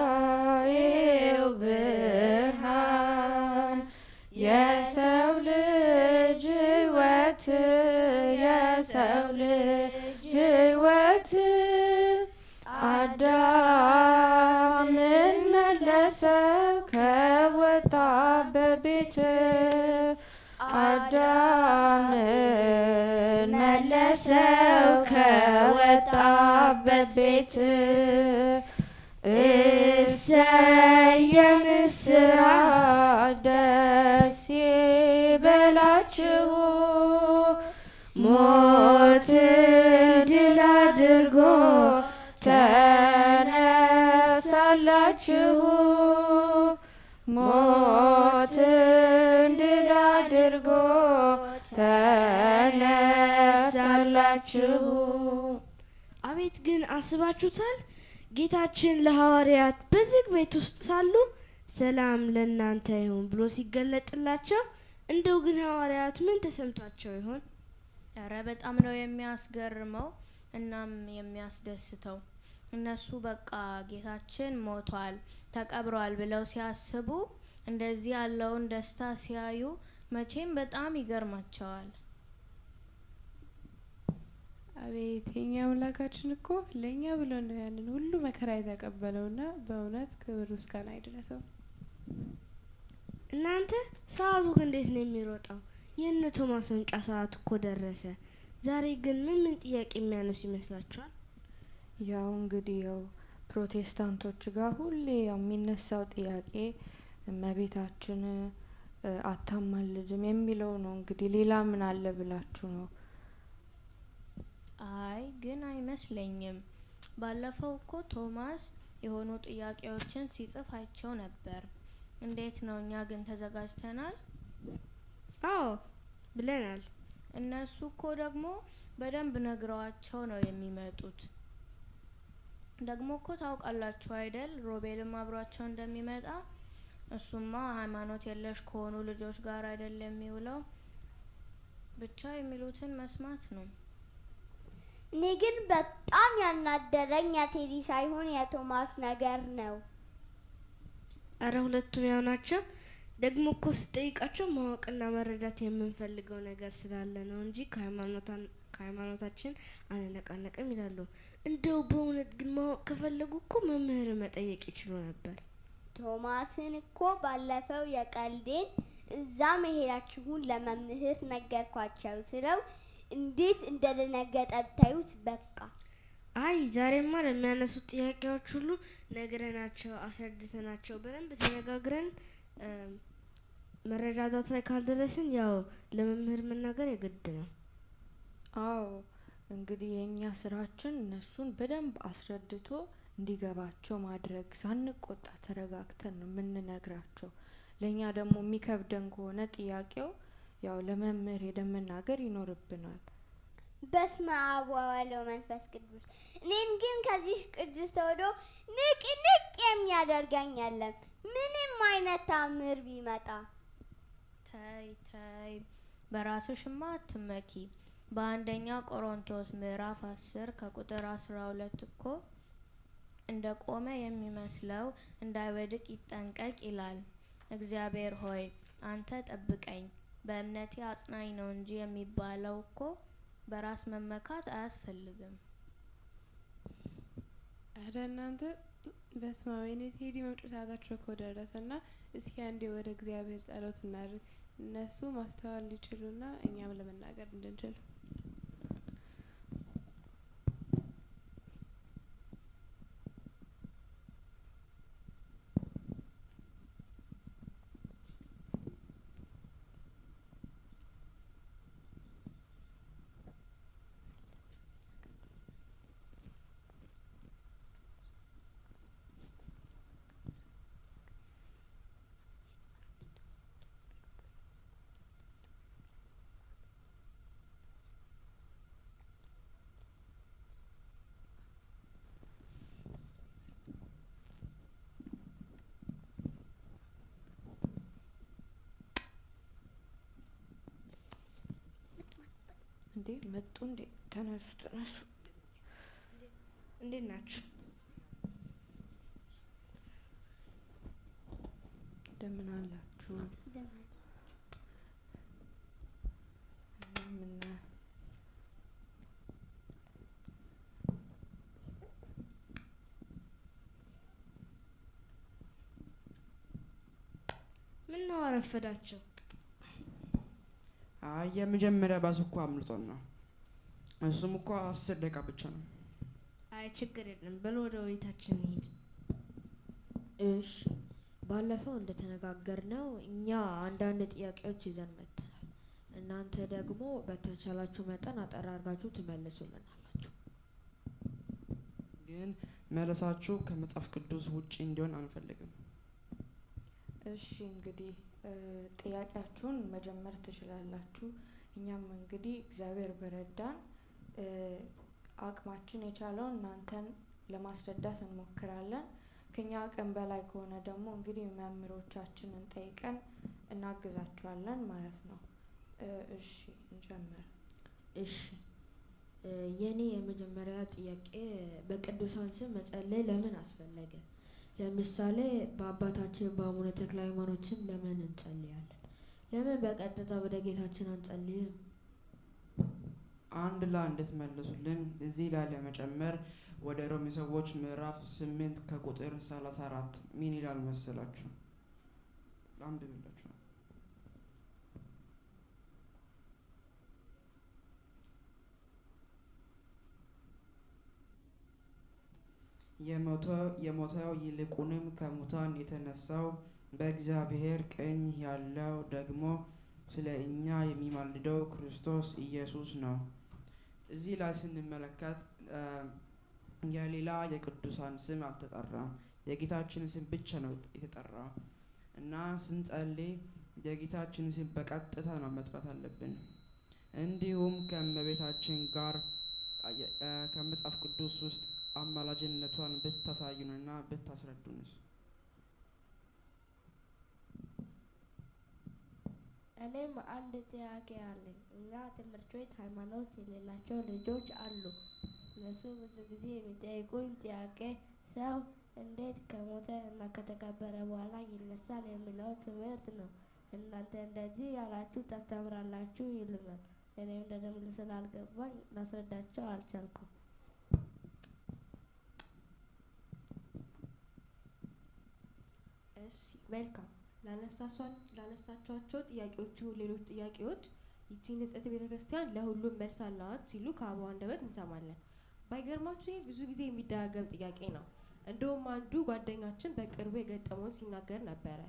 የትንሣኤው ብርሃን የሰው ልጅ ሕይወት፣ የሰው ልጅ ሕይወት፣ አዳምን መለሰው ከወጣበት ቤት፣ አዳምን መለሰው ከወጣበት ቤት። እሰይ የምስራች፣ ደስ ይበላችሁ፣ ሞትን ድል አድርጎ ተነሳላችሁ፣ ሞትን ድል አድርጎ ተነሳላችሁ። አቤት ግን አስባችሁታል? ጌታችን ለሐዋርያት በዝግ ቤት ውስጥ ሳሉ ሰላም ለእናንተ ይሁን ብሎ ሲገለጥላቸው እንደው ግን ሐዋርያት ምን ተሰምቷቸው ይሆን? እረ በጣም ነው የሚያስገርመው እናም የሚያስደስተው። እነሱ በቃ ጌታችን ሞቷል፣ ተቀብሯል ብለው ሲያስቡ እንደዚህ ያለውን ደስታ ሲያዩ መቼም በጣም ይገርማቸዋል። አቤት የኛ አምላካችን እኮ ለእኛ ብሎ ነው ያንን ሁሉ መከራ የተቀበለውና በእውነት ክብር ምስጋና ይድረሰው። እናንተ ሰዓቱ ግን እንዴት ነው የሚሮጠው? የእነ ቶማስ መምጫ ሰዓት እኮ ደረሰ። ዛሬ ግን ምን ምን ጥያቄ የሚያነሱ ይመስላችኋል? ያው እንግዲህ ያው ፕሮቴስታንቶች ጋር ሁሌ ያው የሚነሳው ጥያቄ እመቤታችን አታማልድም የሚለው ነው። እንግዲህ ሌላ ምን አለ ብላችሁ ነው? አይ ግን አይመስለኝም። ባለፈው እኮ ቶማስ የሆኑ ጥያቄዎችን ሲጽፍ አይቸው ነበር። እንዴት ነው፣ እኛ ግን ተዘጋጅተናል? አዎ ብለናል። እነሱ እኮ ደግሞ በደንብ ነግረዋቸው ነው የሚመጡት። ደግሞ እኮ ታውቃላችሁ አይደል ሮቤልም አብሯቸው እንደሚመጣ። እሱማ ሃይማኖት የለሽ ከሆኑ ልጆች ጋር አይደል የሚውለው። ብቻ የሚሉትን መስማት ነው። እኔ ግን በጣም ያናደረኝ የቴዲ ሳይሆን የቶማስ ነገር ነው። እረ ሁለቱም ያው ናቸው። ደግሞ እኮ ስጠይቃቸው ማወቅና መረዳት የምንፈልገው ነገር ስላለ ነው እንጂ ከሃይማኖታችን አንነቃነቅም ይላሉ። እንደው በእውነት ግን ማወቅ ከፈለጉ እኮ መምህር መጠየቅ ይችሉ ነበር። ቶማስን እኮ ባለፈው የቀልዴን እዛ መሄዳችሁን ለመምህር ነገርኳቸው ስለው እንዴት እንደደነገጠ ብታዩት በቃ። አይ ዛሬማ ለሚያነሱት ጥያቄዎች ሁሉ ነግረናቸው አስረድተናቸው በደንብ ተነጋግረን መረዳዳት ላይ ካልደረስን ያው ለመምህር መናገር የግድ ነው። አዎ እንግዲህ የእኛ ስራችን እነሱን በደንብ አስረድቶ እንዲገባቸው ማድረግ፣ ሳንቆጣ ተረጋግተን ነው የምንነግራቸው። ለእኛ ደግሞ የሚከብደን ከሆነ ጥያቄው ያው ለመምህር ሄደን መናገር ይኖርብናል። በስመ አብ ወወልድ ወመንፈስ ቅዱስ። እኔን ግን ከዚህ ቅዱስ ተወዶ ንቅ ንቅ የሚያደርገኝ የለም፣ ምንም አይነት ታምር ቢመጣ። ተይ ተይ፣ በራስሽማ አትመኪ። በአንደኛ ቆሮንቶስ ምዕራፍ 10 ከቁጥር 12 እኮ እንደ ቆመ የሚመስለው እንዳይወድቅ ይጠንቀቅ ይላል። እግዚአብሔር ሆይ አንተ ጠብቀኝ፣ በእምነቴ አጽናኝ ነው እንጂ የሚባለው እኮ በራስ መመካት አያስፈልግም። እረ እናንተ በስመ አብ፣ የኔ ቴዲ መምጫ ሰዓታቸው እኮ ደረሰና እስኪ አንዴ ወደ እግዚአብሔር ጸሎት እናድርግ፣ እነሱ ማስተዋል እንዲችሉና እኛም ለመናገር እንድንችል። እንዴ መጡ እንዴ? ተነሱ ተነሱ። እንዴት ናችሁ? እንደምን አላችሁ? እንደምን ምን ነው አረፈዳችሁ? አይ የመጀመሪያ ባስ እኮ አምልጦን ነው። እሱም እኮ 10 ደቂቃ ብቻ ነው። አይ ችግር የለም። በል ወደ ውይይታችን እንሂድ። እሺ፣ ባለፈው እንደተነጋገርነው እኛ አንዳንድ ጥያቄዎች ይዘን መጥተናል። እናንተ ደግሞ በተቻላችሁ መጠን አጠር አድርጋችሁ ትመልሱልናላችሁ። ግን መለሳችሁ ከመጽሐፍ ቅዱስ ውጪ እንዲሆን አንፈልግም። እሺ፣ እንግዲህ ጥያቄያችሁን መጀመር ትችላላችሁ። እኛም እንግዲህ እግዚአብሔር በረዳን አቅማችን የቻለውን እናንተን ለማስረዳት እንሞክራለን። ከኛ አቅም በላይ ከሆነ ደግሞ እንግዲህ መምህሮቻችንን ጠይቀን እናግዛችኋለን ማለት ነው። እሺ፣ እንጀምር። እሺ፣ የኔ የመጀመሪያ ጥያቄ በቅዱሳን ስም መጸለይ ለምን አስፈለገ? ለምሳሌ በአባታችን በአቡነ ተክለ ሃይማኖት ስም ለምን እንጸልያለን? ለምን በቀጥታ ወደ ጌታችን አንጸልይም? አንድ ላይ እንድትመልሱልን እዚህ ላይ ለመጨመር ወደ ሮሜ ሰዎች ምዕራፍ 8 ከቁጥር 34 ምን ይላል መሰላችሁ? ላንብብላችሁ። የሞተው ይልቁንም ከሙታን የተነሳው በእግዚአብሔር ቀኝ ያለው ደግሞ ስለ እኛ የሚማልደው ክርስቶስ ኢየሱስ ነው። እዚህ ላይ ስንመለከት የሌላ የቅዱሳን ስም አልተጠራም። የጌታችን ስም ብቻ ነው የተጠራው እና ስንጸልይ የጌታችን ስም በቀጥታ ነው መጥራት አለብን። እንዲሁም ከእመቤታችን ጋር ከመጽሐፍ ቅዱስ ውስጥ አማላጅነቷን ብታሳዩንና ብታስረዱንስ? እኔም አንድ ጥያቄ አለኝ። እኛ ትምህርት ቤት ሃይማኖት የሌላቸው ልጆች አሉ። እነሱ ብዙ ጊዜ የሚጠይቁኝ ጥያቄ ሰው እንዴት ከሞተ እና ከተቀበረ በኋላ ይነሳል የሚለው ትምህርት ነው። እናንተ እንደዚህ ያላችሁ ታስተምራላችሁ ይሉናል። እኔም በደንብ ስላልገባኝ ላስረዳቸው አልቻልኩም። እሺ፣ መልካም። ላነሳቿቸው ጥያቄዎች ይሁን ሌሎች ጥያቄዎች ይቺ ንጽሕት ቤተ ክርስቲያን ለሁሉም መልስ አላት ሲሉ ከአበው አንደበት እንሰማለን። ባይገርማችሁ ይህ ብዙ ጊዜ የሚደጋገም ጥያቄ ነው። እንደውም አንዱ ጓደኛችን በቅርቡ የገጠመውን ሲናገር ነበረ።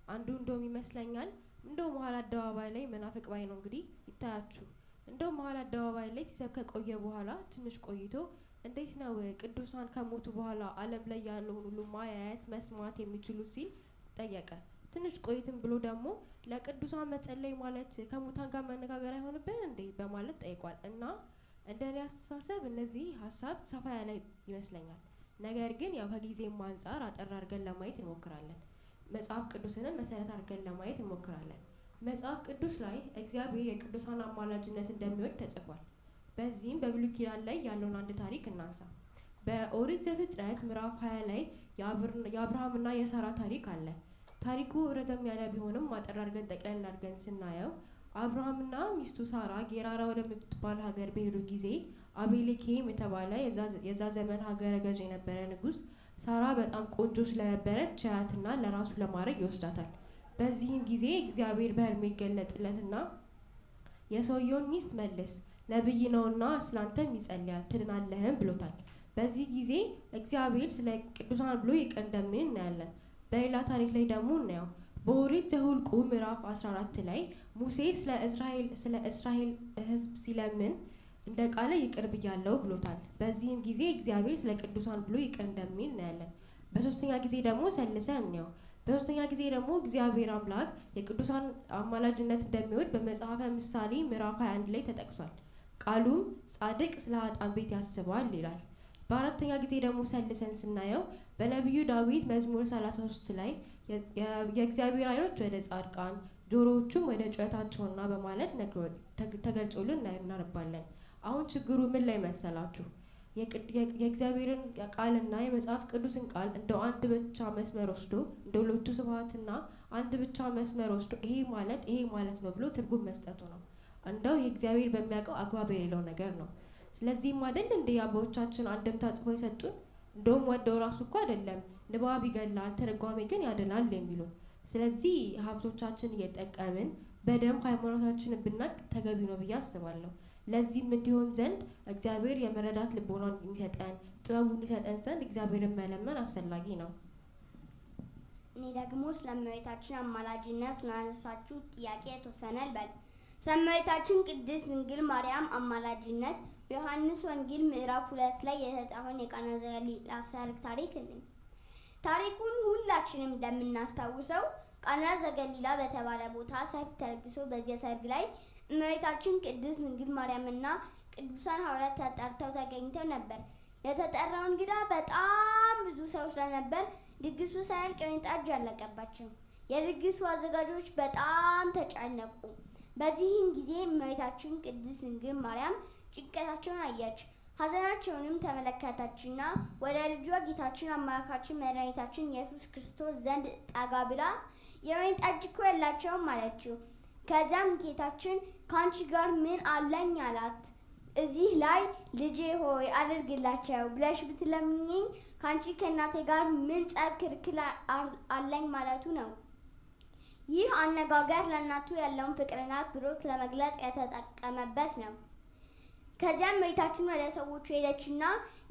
አንዱ እንደውም ይመስለኛል እንደው መሀል አደባባይ ላይ፣ መናፍቅ ባይ ነው እንግዲህ ይታያችሁ። እንደው መሀል አደባባይ ላይ ሲሰብክ ከቆየ በኋላ ትንሽ ቆይቶ እንዴት ነው ቅዱሳን ከሞቱ በኋላ ዓለም ላይ ያለውን ሁሉ ማየት መስማት የሚችሉት ሲል ጠየቀ። ትንሽ ቆይትም ብሎ ደግሞ ለቅዱሳን መጸለይ ማለት ከሙታን ጋር መነጋገር አይሆንብን እንዴ በማለት ጠይቋል። እና እንደ እኔ አስተሳሰብ እነዚህ ሀሳብ ሰፋ ያለ ይመስለኛል። ነገር ግን ያው ከጊዜም አንጻር አጠር አድርገን ለማየት እንሞክራለን። መጽሐፍ ቅዱስንም መሰረት አድርገን ለማየት እንሞክራለን። መጽሐፍ ቅዱስ ላይ እግዚአብሔር የቅዱሳን አማላጅነት እንደሚወድ ተጽፏል። በዚህም በብሉይ ኪዳን ላይ ያለውን አንድ ታሪክ እናንሳ። በኦሪት ዘፍጥረት ምዕራፍ 20 ላይ የአብርሃምና የሳራ ታሪክ አለ። ታሪኩ ረዘም ያለ ቢሆንም አጠር አድርገን ጠቅለል አድርገን ስናየው አብርሃምና ሚስቱ ሳራ ጌራራ ወደምትባል ሀገር በሄዱ ጊዜ አቤሌኬም የተባለ የዛ ዘመን ሀገረ ገዥ የነበረ ንጉስ ሳራ በጣም ቆንጆ ስለነበረች ያያትና ለራሱ ለማድረግ ይወስዳታል። በዚህም ጊዜ እግዚአብሔር በህልም ይገለጥለትና የሰውየውን ሚስት መልስ፣ ነብይ ነውና ስላንተም ይጸልያል፣ ትድናለህም ብሎታል። በዚህ ጊዜ እግዚአብሔር ስለ ቅዱሳን ብሎ ይቅር እንደሚል እናያለን። በሌላ ታሪክ ላይ ደግሞ እናየው። በኦሪት ዘኍልቍ ምዕራፍ 14 ላይ ሙሴ ስለ እስራኤል ሕዝብ ሲለምን እንደ ቃለ ይቅር ብያለሁ ብሎታል። በዚህም ጊዜ እግዚአብሔር ስለ ቅዱሳን ብሎ ይቅር እንደሚል እናያለን። በሶስተኛ ጊዜ ደግሞ ሰልሰን እንየው። በሶስተኛ ጊዜ ደግሞ እግዚአብሔር አምላክ የቅዱሳን አማላጅነት እንደሚወድ በመጽሐፈ ምሳሌ ምዕራፍ 21 ላይ ተጠቅሷል። ቃሉም ጻድቅ ስለ ኃጥአን ቤት ያስባል ይላል። በአራተኛ ጊዜ ደግሞ ሰልሰን ስናየው በነቢዩ ዳዊት መዝሙር 33 ላይ የእግዚአብሔር ዓይኖች ወደ ጻድቃን ጆሮዎቹም ወደ ጩኸታቸውና በማለት ተገልጾልን እናነባለን። አሁን ችግሩ ምን ላይ መሰላችሁ? የእግዚአብሔርን ቃልና የመጽሐፍ ቅዱስን ቃል እንደው አንድ ብቻ መስመር ወስዶ፣ እንደ ሁለቱ ስብሐትና አንድ ብቻ መስመር ወስዶ ይሄ ማለት ይሄ ማለት ነው ብሎ ትርጉም መስጠቱ ነው። እንደው ይሄ እግዚአብሔር በሚያውቀው አግባብ የሌለው ነገር ነው። ስለዚህም አይደል እንደ አባቶቻችን አንድምታ ጽፎ የሰጡን? እንደውም ወደው ራሱ እኮ አይደለም፣ ንባብ ይገላል ትርጓሜ ግን ያድናል የሚሉን። ስለዚህ ሀብቶቻችን እየጠቀምን በደንብ ሃይማኖታችንን ብናቅ ተገቢ ነው ብዬ አስባለሁ። ለዚህም እንዲሆን ዘንድ እግዚአብሔር የመረዳት ልቦናን እንዲሰጠን፣ ጥበቡን እንዲሰጠን ዘንድ እግዚአብሔርን መለመን አስፈላጊ ነው። እኔ ደግሞ ስለ እመቤታችን አማላጅነት ላነሳችሁ ጥያቄ የተወሰነ ልበል። ስለ እመቤታችን ቅድስት ድንግል ማርያም አማላጅነት በዮሐንስ ወንጌል ምዕራፍ 2 ላይ የተጻፈውን የቃና ዘገሊላ ሰርግ ታሪክ እንይ። ታሪኩን ሁላችንም እንደምናስታውሰው ቃና ዘገሊላ በተባለ ቦታ ሰርግ ተደግሶ በዚያ ሰርግ ላይ እመቤታችን ቅድስት ድንግል ማርያምና ቅዱሳን ሐዋርያት ተጠርተው ተገኝተው ነበር። የተጠራው እንግዳ በጣም ብዙ ሰው ስለነበር ድግሱ ሳያልቅ የወይን ጠጅ አለቀባቸው። የድግሱ አዘጋጆች በጣም ተጨነቁ። በዚህም ጊዜ እመቤታችን ቅድስት ድንግል ማርያም ጭንቀታቸውን አየች፣ ሐዘናቸውንም ተመለከተችና ወደ ልጇ ጌታችን አምላካችን መድኃኒታችን ኢየሱስ ክርስቶስ ዘንድ ጠጋ ብላ የወይን ጠጅ እኮ የላቸውም አለችው። ከዚያም ጌታችን ካንቺ ጋር ምን አለኝ አላት። እዚህ ላይ ልጄ ሆይ አድርግላቸው ብለሽ ብትለምኚኝ ካንቺ ከእናቴ ጋር ምን ጸብ ክርክር አለኝ ማለቱ ነው። ይህ አነጋገር ለእናቱ ያለውን ፍቅርና አክብሮት ለመግለጽ የተጠቀመበት ነው። ከዚያም እመቤታችን ወደ ሰዎቹ ሄደችና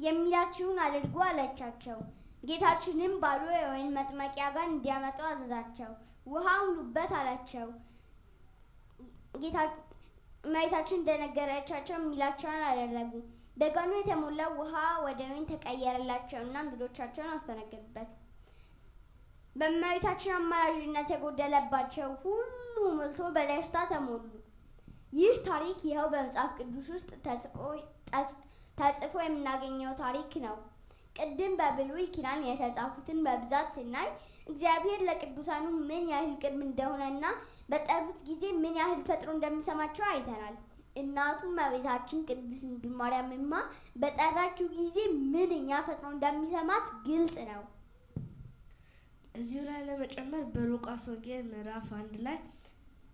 የሚላችሁን አድርጉ አለቻቸው። ጌታችንም ባዶ የወይን መጥመቂያ ጋር እንዲያመጡ አዘዛቸው። ውሃ ሙሉበት አላቸው። እመቤታችን እንደነገረቻቸው የሚላቸውን አደረጉ። በጋኑ የተሞላው ውሃ ወደ ወይን ተቀየረላቸውና እንግዶቻቸውን አስተናገዱበት። በእመቤታችን አማላጅነት የጎደለባቸው ሁሉ ሞልቶ በደስታ ተሞሉ። ይህ ታሪክ ይኸው በመጽሐፍ ቅዱስ ውስጥ ተጽፎ የምናገኘው ታሪክ ነው። ቅድም በብሉይ ኪዳን የተጻፉትን በብዛት ስናይ እግዚአብሔር ለቅዱሳኑ ምን ያህል ቅርብ እንደሆነና በጠሩት ጊዜ ምን ያህል ፈጥሮ እንደሚሰማቸው አይተናል። እናቱ እመቤታችን ቅድስት ድንግል ማርያምማ በጠራችው ጊዜ ምንኛ ፈጥሮ እንደሚሰማት ግልጽ ነው። እዚሁ ላይ ለመጨመር በሉቃስ ወንጌል ምዕራፍ 1 ላይ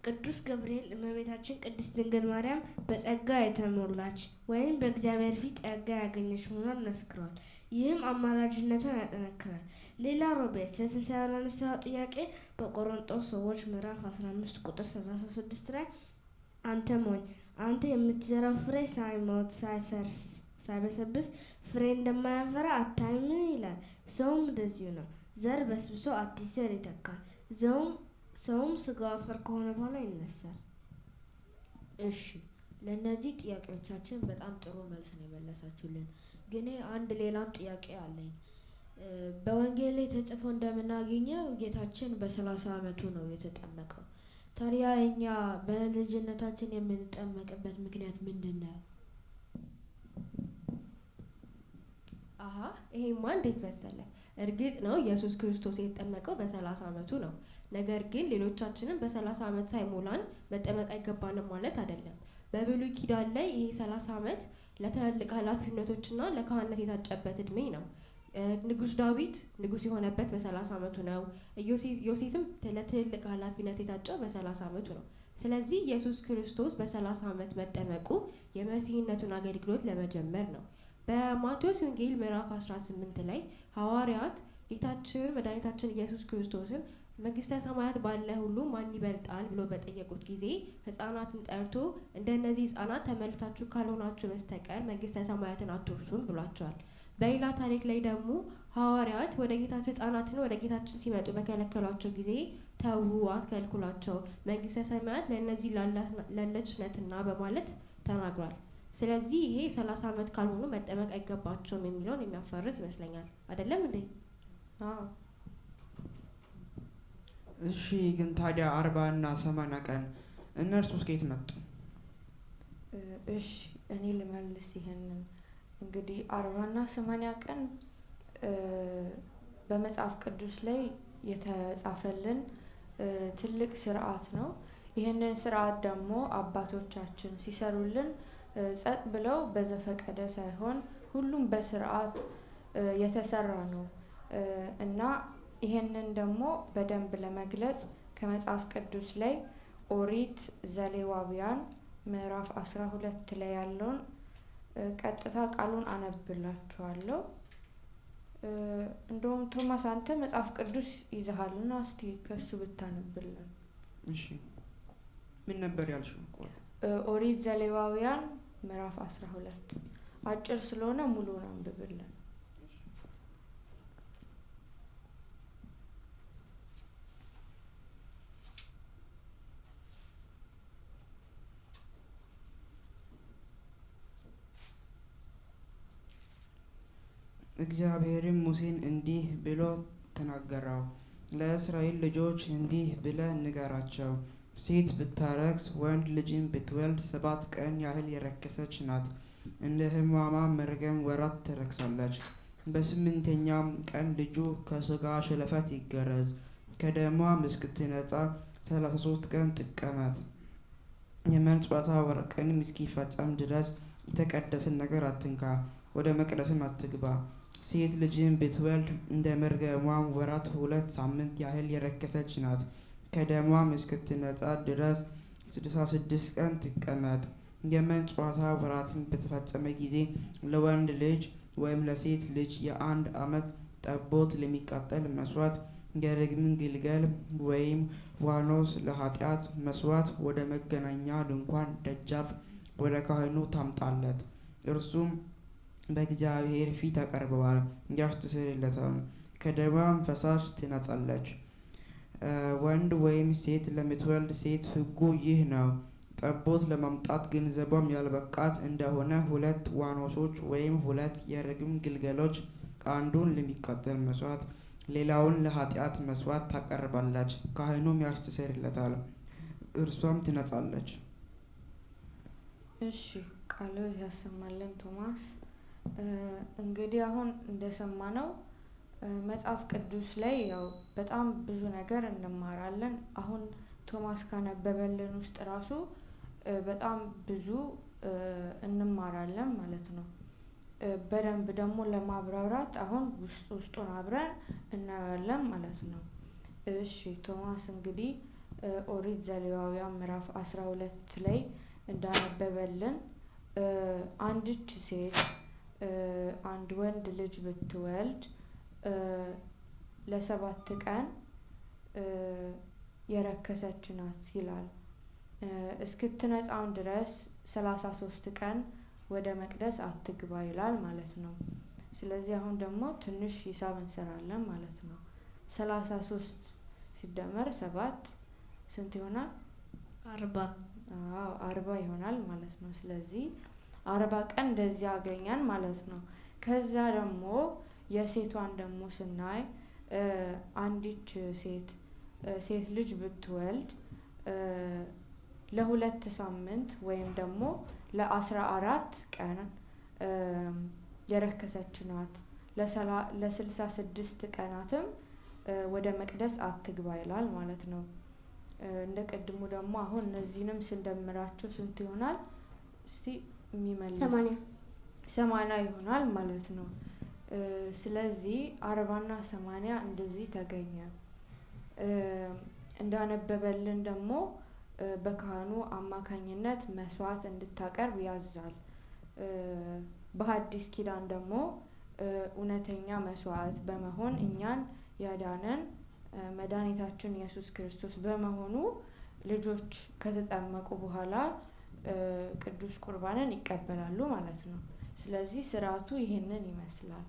ቅዱስ ገብርኤል እመቤታችን ቅድስት ድንግል ማርያም በጸጋ የተሞላች ወይም በእግዚአብሔር ፊት ጸጋ ያገኘች መሆኗን መስክሯል። ይህም አማላጅነቷን ያጠነክራል። ሌላ ሮቤል ስለ ትንሣኤው ላነሳኸው ጥያቄ በቆሮንቶስ ሰዎች ምዕራፍ 15 ቁጥር 36 ላይ አንተ ሞኝ፣ አንተ የምትዘራው ፍሬ ሳይሞት ሳይፈርስ ሳይበሰብስ ፍሬ እንደማያፈራ አታይምን ይላል። ሰውም እንደዚሁ ነው። ዘር በስብሶ አዲስ ዘር ይተካል። ሰውም ስጋው አፈር ከሆነ በኋላ ይነሳል። እሺ፣ ለእነዚህ ጥያቄዎቻችን በጣም ጥሩ መልስ ነው የመለሳችሁልን። ግን አንድ ሌላም ጥያቄ አለኝ። በወንጌል ላይ ተጽፎ እንደምናገኘው ጌታችን በ30 አመቱ ነው የተጠመቀው። ታዲያ እኛ በልጅነታችን የምንጠመቅበት ምክንያት ምንድነው? አሃ፣ ይሄማ እንዴት መሰለ? እርግጥ ነው ኢየሱስ ክርስቶስ የተጠመቀው በ30 አመቱ ነው። ነገር ግን ሌሎቻችንም በ30 አመት ሳይሞላን መጠመቅ አይገባንም ማለት አይደለም። በብሉይ ኪዳን ላይ ይሄ 30 አመት ለትላልቅ ኃላፊነቶችና ለካህንነት የታጨበት እድሜ ነው። ንጉስ ዳዊት ንጉስ የሆነበት በ30 አመቱ ነው። ዮሴፍም ለትልልቅ ኃላፊነት የታጨው በ30 አመቱ ነው። ስለዚህ ኢየሱስ ክርስቶስ በ30 አመት መጠመቁ የመሲህነቱን አገልግሎት ለመጀመር ነው። በማቴዎስ ወንጌል ምዕራፍ 18 ላይ ሐዋርያት ጌታችን መድኃኒታችን ኢየሱስ ክርስቶስን መንግስተ ሰማያት ባለ ሁሉ ማን ይበልጣል ብሎ በጠየቁት ጊዜ ህፃናትን ጠርቶ እንደነዚህ ህፃናት ተመልሳችሁ ካልሆናችሁ በስተቀር መንግስተ ሰማያትን አትወርሱም ብሏቸዋል። በሌላ ታሪክ ላይ ደግሞ ሐዋርያት ወደ ጌታችን ህፃናትን ወደ ጌታችን ሲመጡ በከለከሏቸው ጊዜ ተዉ፣ አትከልክሏቸው፣ መንግስተ ሰማያት ለነዚህ ላለች ናትና በማለት ተናግሯል። ስለዚህ ይሄ 30 አመት ካልሆኑ መጠመቅ አይገባቸውም የሚለውን የሚያፈርስ ይመስለኛል። አይደለም እንዴ? አዎ። እሺ፣ ግን ታዲያ 40 እና 80 ቀን እነርሱስ ከየት መጡ? እሺ፣ እኔ ልመልስ ይሄንን። እንግዲህ 40 እና 80 ቀን በመጽሐፍ ቅዱስ ላይ የተጻፈልን ትልቅ ስርዓት ነው። ይሄንን ስርዓት ደግሞ አባቶቻችን ሲሰሩልን ጸጥ ብለው በዘፈቀደ ሳይሆን ሁሉም በስርዓት የተሰራ ነው። እና ይሄንን ደግሞ በደንብ ለመግለጽ ከመጽሐፍ ቅዱስ ላይ ኦሪት ዘሌዋውያን ምዕራፍ 12 ላይ ያለውን ቀጥታ ቃሉን አነብላችኋለሁ። እንደውም ቶማስ አንተ መጽሐፍ ቅዱስ ይዘሃልና እስቲ ከሱ ብታነብልን። እሺ፣ ምን ነበር ያልሽው? ቆይ። ኦሪት ዘሌዋውያን ምዕራፍ 12 አጭር ስለሆነ ሙሉውን አንብብልን። እግዚአብሔርም ሙሴን እንዲህ ብሎ ተናገረው። ለእስራኤል ልጆች እንዲህ ብለህ ንገራቸው፣ ሴት ብታረክስ ወንድ ልጅን ብትወልድ 7 ቀን ያህል የረከሰች ናት። እንደ ሕማሟ መርገም ወራት ትረክሳለች። በስምንተኛም ቀን ልጁ ከሥጋ ሽለፈት ይገረዝ። ከደሟም እስክትነጻ 33 ቀን ትቀመጥ። የመንጻቷ ቀንም እስኪፈጸም ድረስ የተቀደሰን ነገር አትንካ፣ ወደ መቅደስም አትግባ። ሴት ልጅን ብትወልድ እንደ መርገሟም ወራት 2 ሳምንት ያህል የረከሰች ናት። ከደሟም እስክትነጻ ድረስ 66 ቀን ትቀመጥ። የመንጻቷ ወራትም በተፈጸመ ጊዜ ለወንድ ልጅ ወይም ለሴት ልጅ የ1 ዓመት ጠቦት ለሚቃጠል መስዋዕት፣ የርግብን ግልገል ወይም ዋኖስ ለኃጢአት መስዋዕት ወደ መገናኛ ድንኳን ደጃፍ ወደ ካህኑ ታምጣለት። እርሱም በእግዚአብሔር ፊት ያቀርበዋል፣ ያስተሰርይለታል፣ ከደሟም ፈሳሽ ትነጻለች። ወንድ ወይም ሴት ለምትወልድ ሴት ሕጉ ይህ ነው። ጠቦት ለማምጣት ገንዘቧም ያልበቃት እንደሆነ 2 ዋኖሶች ወይም 2 የርግብ ግልገሎች፣ አንዱን ለሚቃጠል መስዋዕት ሌላውን ለኃጢአት መስዋዕት ታቀርባለች። ካህኑም ያስተሰርይለታል፣ እርሷም ትነጻለች። እሺ፣ ቃሉ ያሰማልን ቶማስ። እንግዲህ አሁን እንደሰማነው መጽሐፍ ቅዱስ ላይ ያው በጣም ብዙ ነገር እንማራለን። አሁን ቶማስ ካነበበልን ውስጥ ራሱ በጣም ብዙ እንማራለን ማለት ነው። በደንብ ደግሞ ለማብራራት አሁን ውስጥ ውስጡን አብረን እናያለን ማለት ነው። እሺ ቶማስ እንግዲህ ኦሪት ዘሌዋውያን ምዕራፍ 12 ላይ እንዳነበበልን አንዲት ሴት አንድ ወንድ ልጅ ብትወልድ ለ7 ቀን የረከሰች ናት ይላል። እስክትነጻም ድረስ 33 ቀን ወደ መቅደስ አትግባ ይላል ማለት ነው። ስለዚህ አሁን ደግሞ ትንሽ ሂሳብ እንሰራለን ማለት ነው። 33 ሲደመር 7 ስንት ይሆናል? 40። አዎ፣ 40 ይሆናል ማለት ነው። ስለዚህ 40 ቀን እንደዚህ አገኘን ማለት ነው። ከዛ ደግሞ የሴቷን ደግሞ ስናይ አንዲት ሴት ልጅ ብትወልድ ለ2 ሳምንት ወይም ደግሞ ለ14 ቀን የረከሰች ናት። ለ66 ቀናትም ወደ መቅደስ አትግባ ይላል ማለት ነው። እንደ ቅድሙ ደግሞ አሁን እነዚህንም ስንደምራቸው ስንት ይሆናል? እስቲ የሚመልስ 80። 80 ይሆናል ማለት ነው። ስለዚህ 40 እና 80 እንደዚህ ተገኘ። እንዳነበበልን ደግሞ በካህኑ አማካኝነት መስዋዕት እንድታቀርብ ያዛል። በሐዲስ ኪዳን ደግሞ እውነተኛ መስዋዕት በመሆን እኛን ያዳነን መድኃኒታችን ኢየሱስ ክርስቶስ በመሆኑ ልጆች ከተጠመቁ በኋላ ቅዱስ ቁርባንን ይቀበላሉ ማለት ነው። ስለዚህ ስርዓቱ ይሄንን ይመስላል።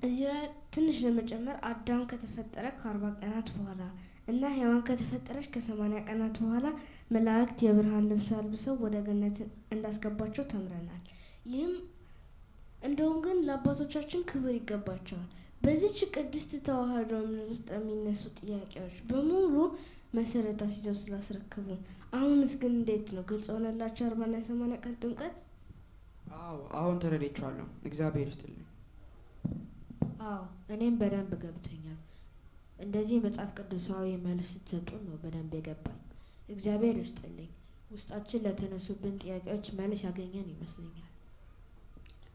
እዚህ ላይ ትንሽ ለመጨመር አዳም ከተፈጠረ ከ40 ቀናት በኋላ እና ሔዋን ከተፈጠረች ከ80 ቀናት በኋላ መላእክት የብርሃን ልብስ አልብሰው ወደ ገነት እንዳስገባቸው ተምረናል። ይህም እንደውም ግን ለአባቶቻችን ክብር ይገባቸዋል። በዚህች ቅድስት ተዋህዶ እምነት ውስጥ የሚነሱ ጥያቄዎች በሙሉ መሰረት አስይዘው ስላስረከቡን፣ አሁንስ ግን እንዴት ነው? ግልጽ ሆነላችሁ 40 እና 80 ቀን ጥምቀት? አዎ፣ አሁን ተረድቼዋለሁ። እግዚአብሔር ይስጥልኝ። አዎ፣ እኔም በደንብ ገብቶኛል። እንደዚህ መጽሐፍ ቅዱሳዊ መልስ ስትሰጡን ነው በደንብ የገባኝ። እግዚአብሔር ይስጥልኝ። ውስጣችን ለተነሱብን ጥያቄዎች መልስ ያገኘን ይመስለኛል።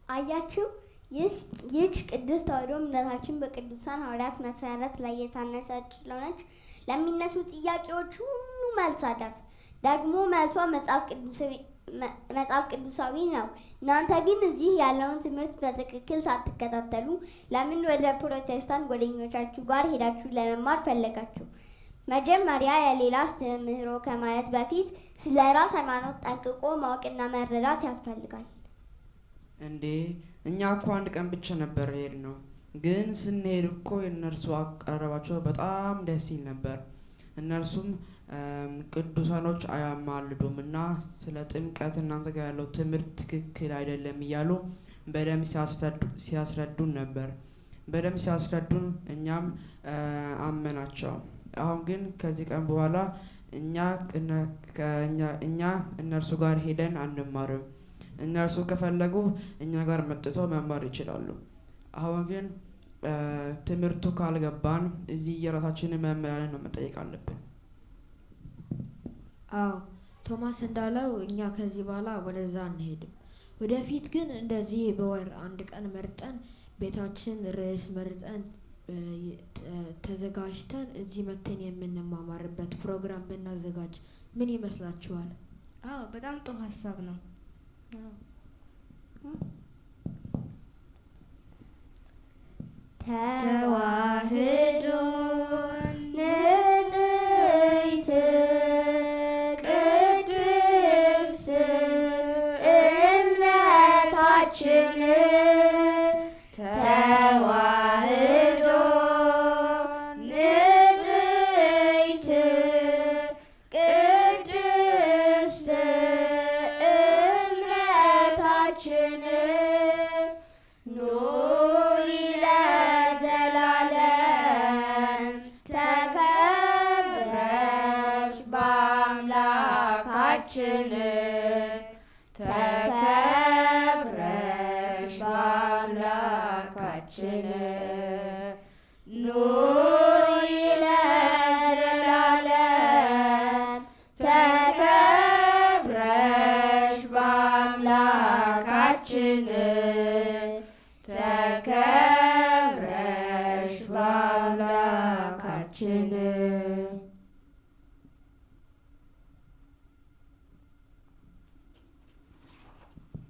አያችሁ፣ ይህች ቅድስት ተዋሕዶ እምነታችን በቅዱሳን ሐዋርያት መሰረት ላይ የታነጸች ስለሆነች ለሚነሱ ጥያቄዎች ሁሉ መልስ አላት። ደግሞ መልሷ መጽሐፍ ቅዱሳዊ ነው። እናንተ ግን እዚህ ያለውን ትምህርት በትክክል ሳትከታተሉ ለምን ወደ ፕሮቴስታንት ጓደኞቻችሁ ጋር ሄዳችሁ ለመማር ፈለጋችሁ? መጀመሪያ የሌላ አስተምህሮ ከማየት በፊት ስለ ራስ ሃይማኖት ጠንቅቆ ማወቅና መረዳት ያስፈልጋል። እንዴ፣ እኛ እኮ አንድ ቀን ብቻ ነበር የሄድነው። ግን ስንሄድ እኮ የእነርሱ አቀራረባቸው በጣም ደስ ይል ነበር። እነርሱም ቅዱሳኖች አያማልዱም እና ስለ ጥምቀት እናንተ ጋር ያለው ትምህርት ትክክል አይደለም እያሉ በደንብ ሲያስረዱን ነበር። በደንብ ሲያስረዱን እኛም አመናቸው። አሁን ግን ከዚህ ቀን በኋላ እኛ እነርሱ ጋር ሄደን አንማርም። እነርሱ ከፈለጉ እኛ ጋር መጥተው መማር ይችላሉ። አሁን ግን ትምህርቱ ካልገባን እዚህ የራሳችንን መምህራንን ነው መጠየቅ አለብን። አዎ፣ ቶማስ እንዳለው እኛ ከዚህ በኋላ ወደዛ አንሄድም። ወደፊት ግን እንደዚህ በወር አንድ ቀን መርጠን ቤታችን ርዕስ መርጠን ተዘጋጅተን እዚህ መተን የምንማማርበት ፕሮግራም ብናዘጋጅ ምን ይመስላችኋል? አዎ፣ በጣም ጥሩ ሀሳብ ነው። ተዋሕዶ ንጽሕት ቅድስት እምነታችን፣ ተዋሕዶ ንጽሕት ቅድስት እምነታችን፣ ኑሪ ለዘላለም ተከብረሽ በአምላካችን፣ ተከብረሽ በአምላካችን፣ ኑሪ።